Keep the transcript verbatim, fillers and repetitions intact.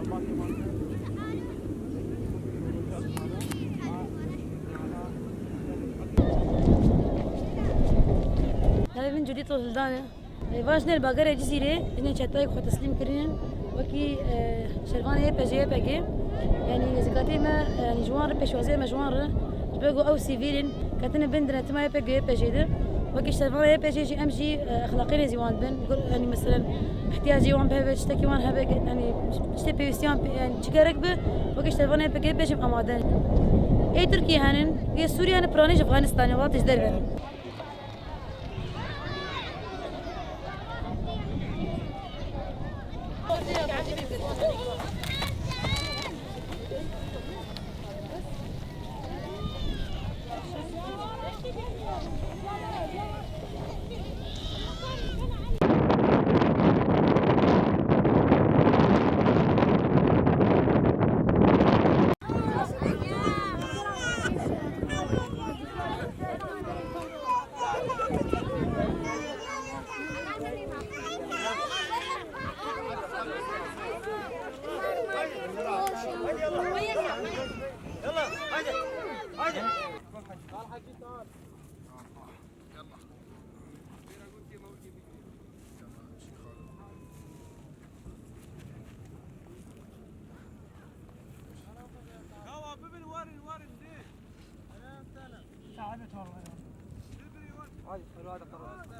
Navê min Cudît Hildan e. E, van jinên li bajarê Cizîrê, jinên çetayek xwe teslîm kirînin, wekî, e, şervanê Y P G, Y P G. Yanî nêzîkatiyê me, e, yanî ji wan re, pêşwaziyê me ji wan re, ji ber ku ew sivîl in, ketine bin denetima Y P G, Y P G de. Wekî şervanê Y P G jî em jî, e, exlaqê nêzî wan dibin. Gur-, yanî meselen, ihtiyacê wan bi hebe, tiştekî wan hebe, yanî tiştê pêwîstiyan, yanî çi gerek be, wekî şervanê Y P G, Y P G jî em amade ne. Ê Tirkiyê henin, ê Sûriye ne, piranî ji Afganistanê, welatê ji derve ne. Hadi, hadi, tamam.